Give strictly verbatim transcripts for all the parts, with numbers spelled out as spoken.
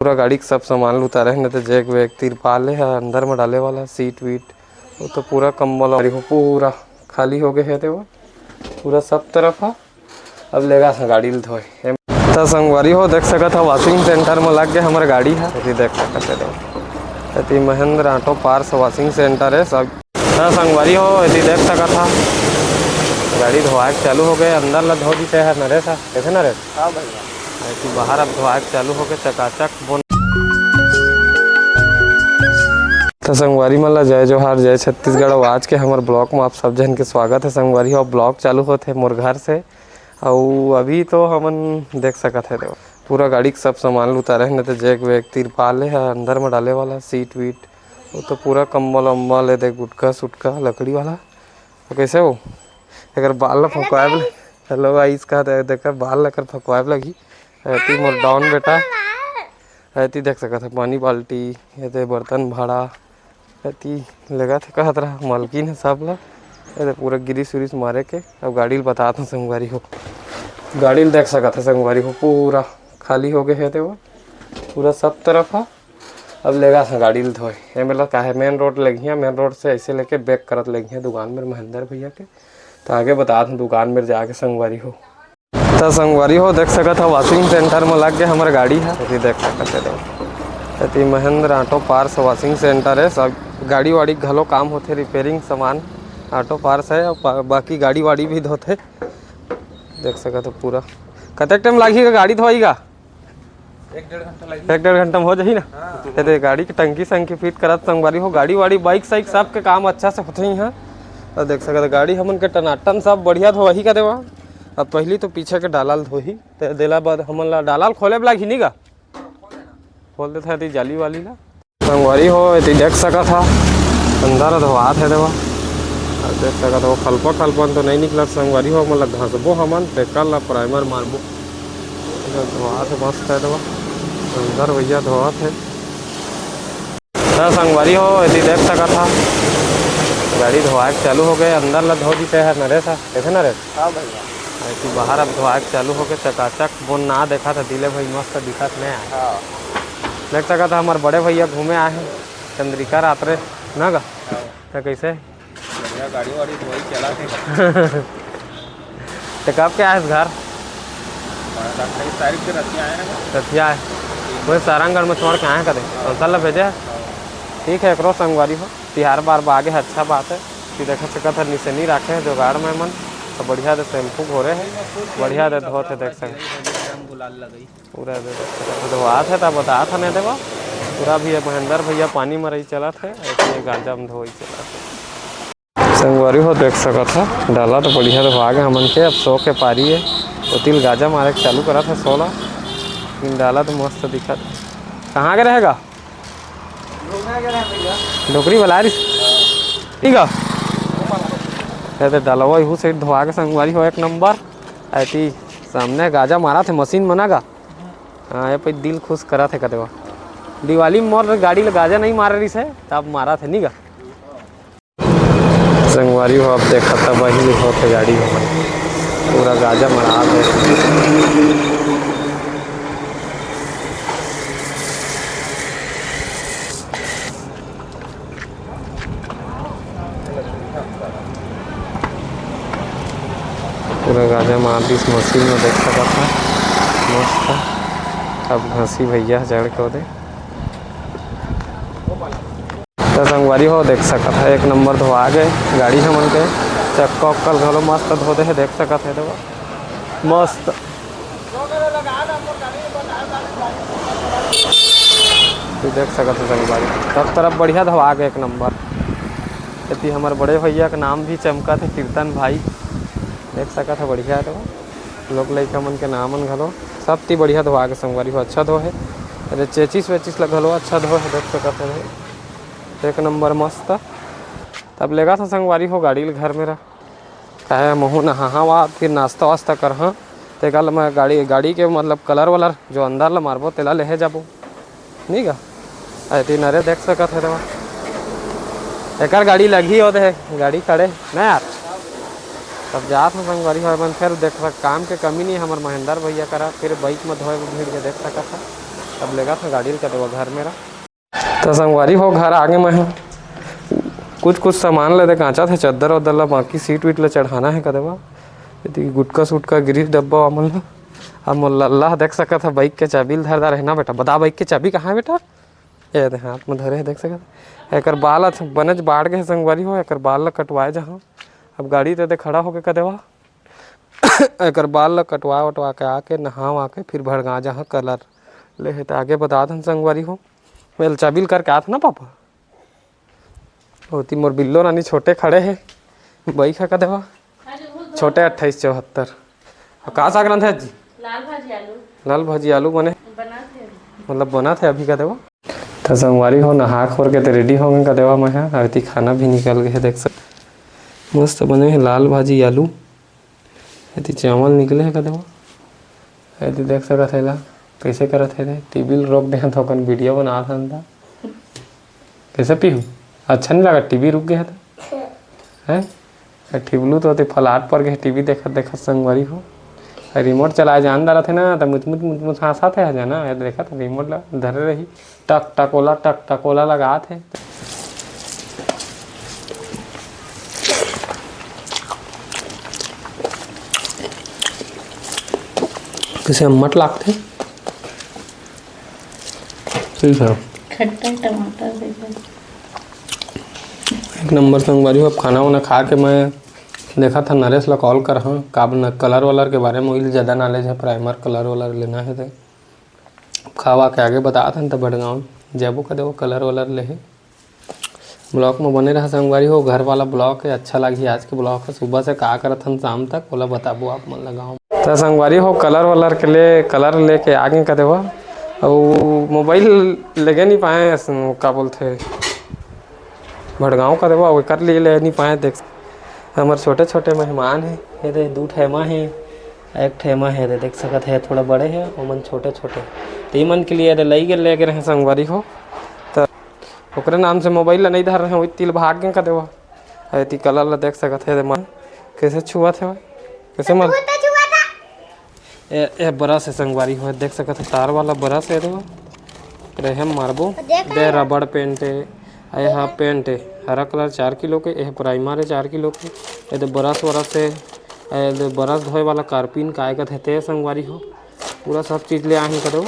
पूरा गाड़ी के सब सामान ल उतारे हे, न तो जैक वैक, तिरपाल हे अंदर में डाले वाला, सीट वीट, वो तो पूरा कंबल, अरे हो, पूरा खाली हो गए हे, ते वो पूरा सब तरफ हा। अब लेगा था गाड़ी ल धोए। एम-, त संगवारी हो, देख सकत हा, washing center में लग गए हमर गाड़ी हा। एती देख सकत हे, देखो, एती Mahendra auto parts washing center है सब। त संगवारी हो, एती देख सकत हा, गाड़ी धोआए के चालू हो गए, अंदर ला धो दीते है नरेश हा। कैसे नरेश? हाँ भैया। एती बाहर अब धोआए के चालू हो गए, चकाचक बोन। त संगवारी मन ला जय जोहार, जय छत्तीसगढ़। अउ आज के हमर ब्लॉग में आप सब जन के स्वागत है संगवारी हो। ब्लॉग चालू होत है मोर घर से। अउ अभी तो हमन देख सकत है, देखो, पूरा गाड़ी के सब सामान ल उतारे हे, न तो जैक वैक, तिरपाल हे अंदर में डाले वाला, सीट वीट, वो तो पूरा कंबल अम्बल हे, देख, गुटका सुटका लकड़ी वाला। तो कैसे हो, एकर बाल ला फंकवाए ला, hello guys, का दे-, देख, बाल ला एकर फंकवाए ला लगही। एती मोर डॉन बेटा, एती देख सकत है, पानी बाल्टी, एते बर्तन भाड़ा, एती लेगत हे, कहत रहा, मालकिन है सब ला। एते पूरा गिरीस उरीस मारे के। अब गाड़ी ल बतात हूँ संगवारी हो, गाड़ी ल देख सकत है संगवारी हो, पूरा खाली हो गए हे, ते वो पूरा सब तरफ हा। अब लेगा था गाड़ी ल धोए, एमे ला काहे main road लगिया, main road से ऐसे लेके back करत लगिया दुकान में महेंद्र भैया के। तो आगे बतात हूँ दुकान में जाके संगवारी हो। त संगवारी हो, देख सकत हा, washing center में लग गए हमर गाड़ी हा। एती देख सकत हे, देखो, एती Mahendra auto parts washing center है। सब गाड़ी वाड़ी घलो काम होथे, repairing सामान, ऑटो पार्ट्स है, अउ बा-, बाकी गाड़ी वाड़ी भी धोथे। देख सकत हो पूरा। कतेक टाइम लागही का गाड़ी धोवाई का? एक डेढ़ घंटा लगही। एक डेढ़ घंटा में हो जाही ना? हाँ। एते गाड़ी के टंकी संकी फिट करत संगवारी हो, गाड़ी वाड़ी, बाइक साइक सब के काम अच्छा से होथे इहाँ। अउ देख सकत हो, गाड़ी हमन के टनाटन सब बढ़िया धोवाही का देवा। अब पहली तो पीछे के डाला ल धोही, ते देला बाद हमन ला डाला ल खोले ब लागही नी गा? खोल देथे एती जाली वाली ला। संगवारी हो, एती देख सकत हा, अंदर धोआत हे देवा। अउ देख सकत हो, खलपा खलपन तो नहीं निकलत संगवारी हो, मतलब घसबो हमन, तेकर ला primer मारबो। एकर धोआत हे, मस्त हे देवा। अंदर भैया धोआत हे। त संगवारी हो, एती देख सकत हा, गाड़ी धोआए के चालू हो गए, अंदर ला धो दीते है नरेश हा। कैसे नरेश? हाँ भैया। एती बाहर अब धोआए के चालू हो गए, चकाचक, बोन ना देखा था, दिले भाई मस्त दिखत नहीं आए। हाँ। देख सकत हा, हमर बड़े भैया घूमे आए हैं, चंद्रिका रात्रे, ना गा? हाँ। त कैसे? बढ़िया, गाड़ी वाड़ी धोई चला थे। तो कब के आए घर? अट्ठाईस तारीख के रतिया आए ना। रतिया आए। वही सारंगढ़ में छोड़ के आए कदे? हाँ। अंकल ला भेजे? हाँ। ठीक है, एकरो संगवारी हो, तिहार बार बागे है, अच्छा बात है। कि देख सकत है, निसेनी राखे है जुगाड़ में मन, तो बढ़िया दे shampoo घोरे है, बढ़िया दे धोत है, देख सकत। गुलाल लगई। पूरा दे, दे, धोआत हे, तब बतात हे, नहीं देवा। पूरा भी महेंद्र भैया पानी मरई चलत हे, ऐसे गाजा में धोई चलत हे। संगवारी हो, देख सकत हे, डाला तो बढ़िया धोआ गे हमन के, अब सो के पारी हे। ओती ल गाजा मारे के चालू करत हे, सो ला। लेकिन डाला तो मस्त दिखत हे। कहाँ के रहेगा? डोकरी वाला रिस। ठीक है। ये तो डलवा इहू से धोआ के संगवारी हो, एक नंबर। ऐती सामने गाजा मारत हे मशीन मना गा। हाँ, ये पे दिल खुश करत हे कते बा। दिवाली में मोर गाड़ी ले गाजा नहीं मारे रिस हे, तब मारत हे नी गा। संगवारी हो, आप देखत हा, बही होत हे गाड़ी में। पूरा गाजा मरात हे। पूरा गाजा मार दिस मशीन में, देख सकत हा। मस्त। अब घसी भैया जड़ के ओदे। तो संगवारी हो, देख सकत हा, एक नंबर धोआ गे गाड़ी हमन के। चक्का उक्का घलो मस्त धो दे हे, देख सकत हा, देखो। मस्त। तू देख सकत हा संगवारी, सब तरफ बढ़िया धोआ गे, एक नंबर। एती हमर बड़े भैया के नाम भी चमकत हे, कीर्तन भाई। देख सकत हा, बढ़िया हे, देखो। लोग लइका मन के नाम मन घलो सब ती बढ़िया धोआ गे संगवारी हो, अच्छा धो हे। अरे चेचिस वेचिस ला घलो अच्छा धो हे, देख सकत हे भाई, एक नंबर मस्त। तब लेगा था संगवारी हो गाड़ी ल घर मेरा, काहे महू नहाहा वा, फिर नाश्ता वास्ता करहा, तेकर ल मैं गाड़ी, गाड़ी के मतलब कलर वलर जो अंदर ला मारबो तेला लेहे जाबो। नी गा? अरे तीन, अरे देख सकत हे, देखो। एकर गाड़ी लगी होत हे, गाड़ी खड़े, ना यार? तब जात हूँ संगवारी हो, मन फिर देख सक-, काम के कमी नहीं हे हमर महेंद्र भैया करा, फिर बाइक में धोए में भीड़ के देख सकत हे। अब लेगा था गाड़ी ल कदेवा घर मेरा। त संगवारी हो, घर आगे मैं ह। कुछ कुछ सामान ल दे कांचा थे, चद्दर वद्दर ल, बाकी सीट वीट ल चढ़ाना हे कदेवा। एती गुटका सुटका गिरिस डब्बा वामन ल। अब मोर लल्ला ह देख सकत ह, बाइक के चाबी ल धर दार हे ना बेटा। बता, बाइक के चाबी कहाँ हे बेटा? ये दे हाथ में धरे हे, देख सकत ह। एकर बाल ह बनेच बाढ़ गे हे संगवारी हो, एकर बाल ल कटवाए जहाँ। अब गाड़ी ते दे खड़ा होके कदेवा। एकर बाल ल कटवा वटवा के आके, नहा वहा के फिर भड़गा जहाँ कलर ले हे। त आगे बता दन संगवारी हो। मैं चाबी ल करके आत ना पापा। ओती मोर बिल्लो रानी छोटे खड़े हे, बइठा कदेवा। छोटे अट्ठाईस चौहत्तर। अब का साग रांधे जी? लाल भाजी आलू। लाल भाजी आलू बने? बनात हे अभी। मतलब बनात हे अभी कदेवा। त संगवारी हो, नहा खोर के त रेडी हो गए कदेवा मैं ह। अब एती खाना भी निकल गए हे, देख सक, मस्त बने हे लाल भाजी आलू। एती चावल निकले हे कदेवा। एती देख सकत हे ला, कइसे करत हे रे। टीवी ल रोक दे हन त ओकन वीडियो बनात हन त। कइसे पीहू? अच्छा नहीं लगा, टीवी रुक गया था। हैं? ए, टिबलू तो ओती फलाट पर गए, टीवी देखत देखत संगवारी हो। ए, रिमोट चलाए जान डारत हे ना, त मुचमुच मुचमुच हाँसत हे, जाना, ए, देखत रिमोट ला धरे रही, टक टकोला, टक टकोला लगात हे। कइसे अम्मट लागथे। ठीक है। खट्टा टमाटर देखो। एक नंबर संगवारी हो। अब खाना वाना खा के मैं देखा था नरेश ला कॉल कर, हाँ, का न-, कलर वलर के बारे में वही ज़्यादा नॉलेज है, प्राइमर कलर वलर लेना है तो। अब खावा के आगे बतात हन त भड़गांव जाबो कदे वो कलर वलर लेहे। ब्लॉग में बने रहा संगवारी हो, घर वाला ब्लॉग है, अच्छा लागही आज के ब्लॉग है। सुबह से का करत हन शाम तक, ओला बताबो आप मन ला गाँव। त संगवारी हो, कलर वलर के ले, कलर लेके आ गए कदे वो, अउ मोबाइल लेगे नहीं पाए, अस-, का बोलथे, भड़गांव कदे वो, अउ एकर लिए ले नहीं पाए। देख, हमर छोटे छोटे मेहमान है, ये दे दू ठेमा है, एक ठेमा है, ये दे देख सकत है, थोड़ा बड़े है, ओमन छोटे छोटे, त इमन के लिए ये दे लई गेल, लेके रहे संगवारी हो, त ओकरे नाम से मोबाइल ला नहीं धर रहे, वही तिल भाग गए कदे वो। अरे ती कलर ला देख सकत है, मन कैसे छुआ थे, कैसे मन। ए, ए ब्रश है संगवारी हो, देख सकत है, तार वाला ब्रश है, देखो। रेहे मारबो। देख दे रबड़ पेंट है, ए हा पेंट है, हरा कलर चार किलो के, ए प्राइमर है चार किलो के, ए दे ब्रश व्रश है, ए दे ब्रश धोए वाला कार्पिन काय कथे ते संगवारी हो, पूरा सब चीज ले आही कदे वो।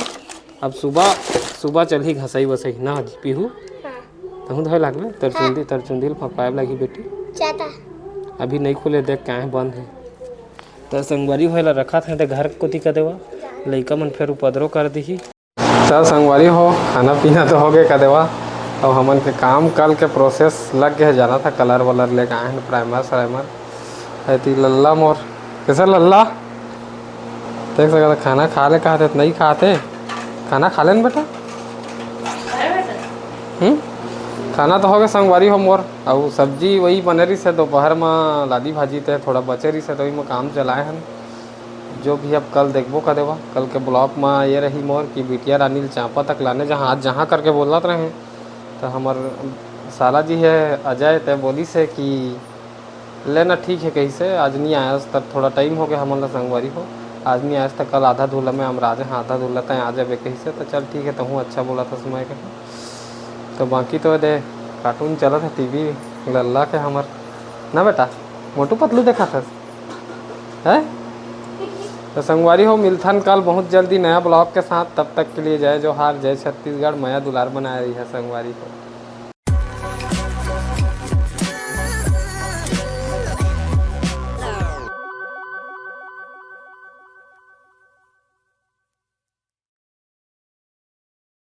अब सुबह, सुबह चलही घसई वसई ना जी पीहू। हाँ। तहूँ धोए लागबे, तर हाँ। चुंदी, तर चुंदी ल फपाए लागही बेटी। जाता। अभी नहीं खुले, देख काहे बंद है। त संगवारी होए ला रखा था ते घर कोती कदे वो, लइका मन फेर उपद्रव कर दिही। त संगवारी हो, खाना पीना तो हो गए कदे वो, अब हमन के काम कल के प्रोसेस लग गए, जाना था कलर वलर लेके आए हैं, प्राइमर सराइमर। है ती लल्ला मोर, कैसे लल्ला? देख सकत ह, खाना खा ले कहत हे, नहीं खात हे। खाना खा ले न बेटा। हम्म? खाना तो हो गए संगवारी हो मोर, अउ सब्जी वही बने रहिस हे दोपहर म, लादी भाजी ते थोड़ा बचे रहिस हे, तो वही म काम चलाए हन। जो भी अब कल देखबो कदे वो, कल के ब्लॉग म ये रही मोर कि बिटिया रानी ल चांपा तक लाने जहाँ, आज जहाँ करके बोलत रहे, तो हमर साला जी है अजय, ते बोलिस हे कि लेना ठीक है कहिसे, आज नहीं आयस, तब थोड़ा टाइम हो गया हमन ला संगवारी हो, आज नहीं आयस त कल आधा धुला में हम राजे हाँ आधा धुला तय आ जाबे कहिसे, तो चल ठीक है, तहूँ अच्छा बोला था समय के। तो बाकी तो दे कार्टून चलत है टीवी लल्ला के हमर, ना बेटा, मोटू पतलू देखा था, है? तो संगवारी हो, मिलथन कल बहुत जल्दी नया ब्लॉग के साथ, तब तक के लिए जय जोहार, जय छत्तीसगढ़, मया दुलार बनाए रही है संगवारी हो।